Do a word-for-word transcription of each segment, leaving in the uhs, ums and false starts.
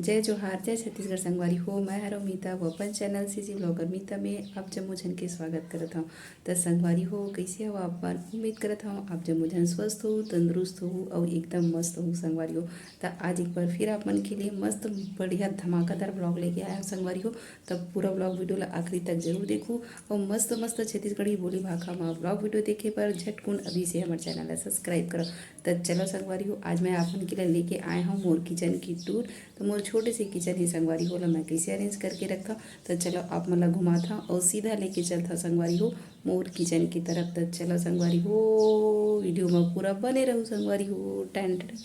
जय जोहार, जय छत्तीसगढ़ संगवारी हो। मैं हरव मीता, वो अपन चैनल सीजी ब्लॉगर मीता में आप जम्मो झन के स्वागत करत हव। त संगवारी हो, कइसे हव आप मन? उम्मीद करत हव आप जम्मो झन स्वस्थ हो, तंदुरुस्त हो अउ एकदम मस्त हो संगवारी हो। त आज एक बार फिर आप मन के लिए मस्त बढ़िया धमाकेदार ब्लॉग लेके आया हव संगवारी हो। तब पूरा ब्लॉग वीडियो ला आखिरी तक जरूर देखू अउ मस्त मस्त छत्तीसगढ़ी बोली भाखा मा ब्लॉग वीडियो देखे बर झटकुन अभी से हमर चैनल ला सब्सक्राइब करव। त चलो संगवारी हो, आज मैं आप मन के लिए लेके आए हव मोर किचन की टूर। त मोर छोटे से किचन हे संगवारी हो, ला मैं कइसे अरेंज करके रखथव। त चलो आप मन ला घुमाथव अउ सीधा लेके चलथव संगवारी हो मोर किचन की तरफ। त चलो संगवारी हो, वीडियो मा पूरा बने रहू संगवारी हो। टन टन।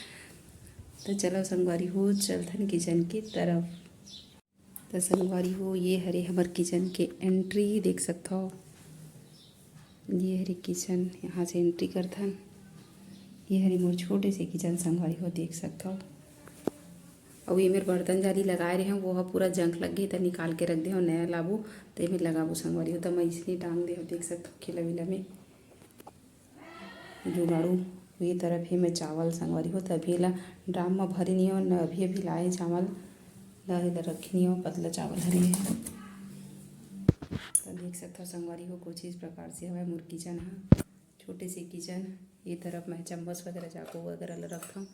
त चलो संगवारी हो, चलथन किचन की तरफ। त संगवारी हो, ये हरे हमर किचन के एंट्री, देख सकथव। ये हरे किचन, यहाँ से एंट्री करथन। ये हरे मोर छोटे से किचन संगवारी हो, देख सकथव। अउ ये मेर बर्तन जाली लगाए रहे हव, वो ह पूरा जंग लग गे, त निकाल के रख दे हव, नया लाबो त एमे लगाबो संगवारी हो। त मैं इसने टांग दे हव, देख सकथव, खिला विला में। जुगाड़ू। ये तरफ हे मैं चावल संगवारी हो, त अभी एला ड्राम म भरे नइ हव, न अभी अभी लाए चावल ला, एला रखे नइ हव, पतला चावल हरे। त देख सकथव संगवारी हो, कुछ इस प्रकार से हवय मोर किचन ह, छोटे से किचन। ये तरफ मैं चम्मच वगैरह, चाकू वगैरह ला रखथव,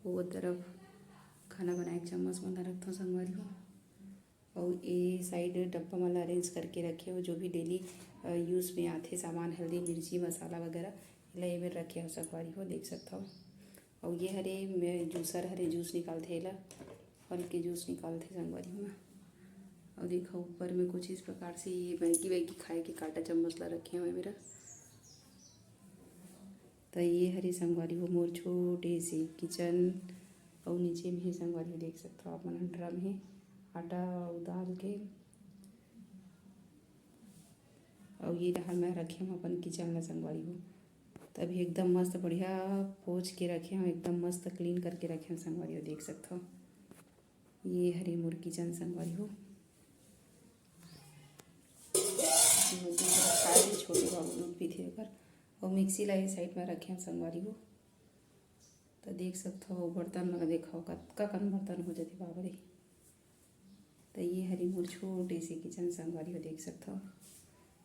वो तरफ खाना बनाए के चम्मच मन ला रखथव संगवारी हो। अउ ए साइड डब्बा मन ला अरेंज करके रखे हो, जो भी डेली यूज़ में आथे सामान, हल्दी, मिर्ची, मसाला वगैरह, एला एमेर रखे हो संगवारी हो, देख सकथव। अउ ये हरे मैं जूसर हरे, जूस निकालथे एला, फल के जूस निकालथे संगवारी हो ना। अउ देखो ऊपर में कुछ इस प्रकार से ये मैगी वैगी खाए के कांटा चम्मच ला रखे हो मेरा। त ये हरे संगवारी हो मोर छोटे से किचन, अउ नीचे में हे संगवारी हो, देख सकथव आप मन, ड्रम हे आटा अउ दाल के। अउ ये डहर मैं रखे हव अपन किचन ला संगवारी हो, तभी एकदम मस्त बढ़िया पोंछ के रखे हव, एकदम मस्त क्लीन करके रखे हव संगवारी हो, देख सकथव। ये हरे मोर किचन संगवारी हो, दूध खाए हे छोटे बाबू, दूध पीथे ओकर। अउ मिक्सी ला ये साइड में रखे हव संगवारी हो। त देख सकथव, बर्तन ला देखव, कतका कन बर्तन हो जाथे, बाप रे। त ये हरे मोर छोटे से किचन संगवारी हो, देख सकथव।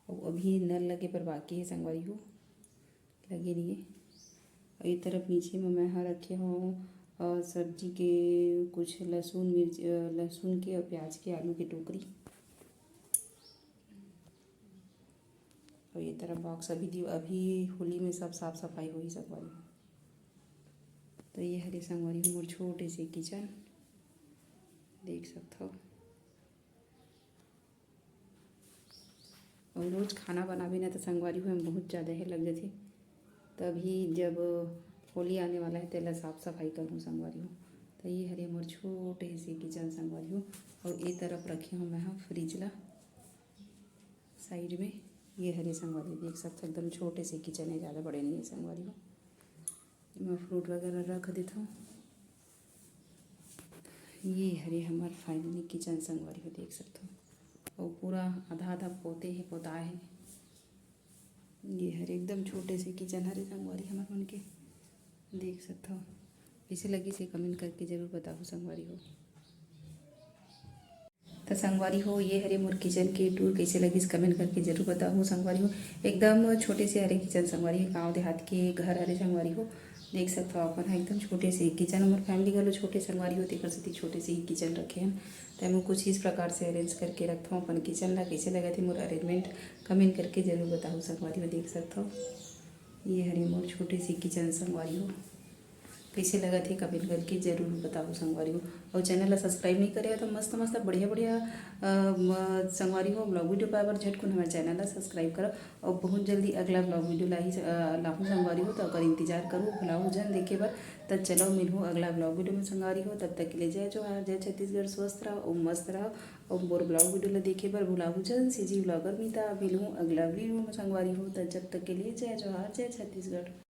अउ अभी नल लगे बर बाकी हे संगवारी हो, लगे नइ हे। अउ ये तरफ नीचे में मैं ह रखे हव, अ, सब्जी के कुछ लहसुन, मिर्च, अ, लहसुन के अउ प्याज के, आलू के टोकरी। अउ ये तरफ बॉक्स अभी दिव-, अभी होली में सब साफ सफाई होही संगवारी हो। त ये हरे संगवारी हो मोर छोटे से किचन, देख सकथव। अउ रोज खाना बनाबे ना त संगवारी हो, एमे बहुत ज़्यादा हे लग जाथे, तभी जब होली आने वाला हे तेला साफ सफाई करहूँ संगवारी हो। त ये हरे मोर छोटे से किचन संगवारी हो। अउ ए तरफ रखे हव मैं ह फ्रिज ला साइड में। ये हरे संगवारी देख सकथव, एकदम छोटे से किचन हे, ज़्यादा बड़े नइ हे संगवारी हो। एमा फ्रूट वगैरह रख देथव। ये हरे हमर फाइनली किचन संगवारी हो, देख सकथव। अउ पूरा आधा आधा पोते हे, पोताए हे। ये हरे एकदम छोटे से किचन हरे संगवारी हमर मन के, देख सकथव। कइसे लगिस हे कमेंट करके जरूर बताहू संगवारी हो। त संगवारी हो, ये हरे मोर किचन के टूर, कइसे लगिस कमेंट करके जरूर बताहू संगवारी हो। एकदम छोटे से हरे किचन संगवारी हो, गाँव देहात के घर हरे संगवारी हो, देख सकथव अपन ह एकदम छोटे से किचन। मोर फैमिली घलो छोटे संगवारी हो, तेकर सेती छोटे से ही किचन रखे हन। त मैं कुछ इस प्रकार से अरेंज करके रखथव अपन किचन ला। कइसे लगत हे मोर अरेंजमेंट, कमेंट करके जरूर बताहू संगवारी हो। देख सकथव, ये हरे मोर छोटे से किचन संगवारी हो। कइसे लगत हे कमेंट करके जरूर बताहू संगवारी हो। अउ चैनल ला सब्सक्राइब नइ करे हो त मस्त मस्त बढ़िया बढ़िया, अ, म-, संगवारी हो, ब्लॉग वीडियो पाए बर झटकुन हमर चैनल ला सब्सक्राइब करव। अउ बहुत जल्दी अगला ब्लॉग वीडियो लाही, अ, लाहू संगवारी हो, त ओकर इंतजार करू, भुलाहू झन देखे बर। त चलो मिलहू अगला ब्लॉग वीडियो में संगवारी हो, तब तक के लिए जय जोहार, जय छत्तीसगढ़, स्वस्थ रहो अउ मस्त रहो। अउ मोर ब्लॉग वीडियो ला देखे बर भुलाहू झन, सीजी ब्लॉगर मीता। मिलहू अगला वीडियो में संगवारी हो, त जब तक के लिए जय जोहार, जय छत्तीसगढ़।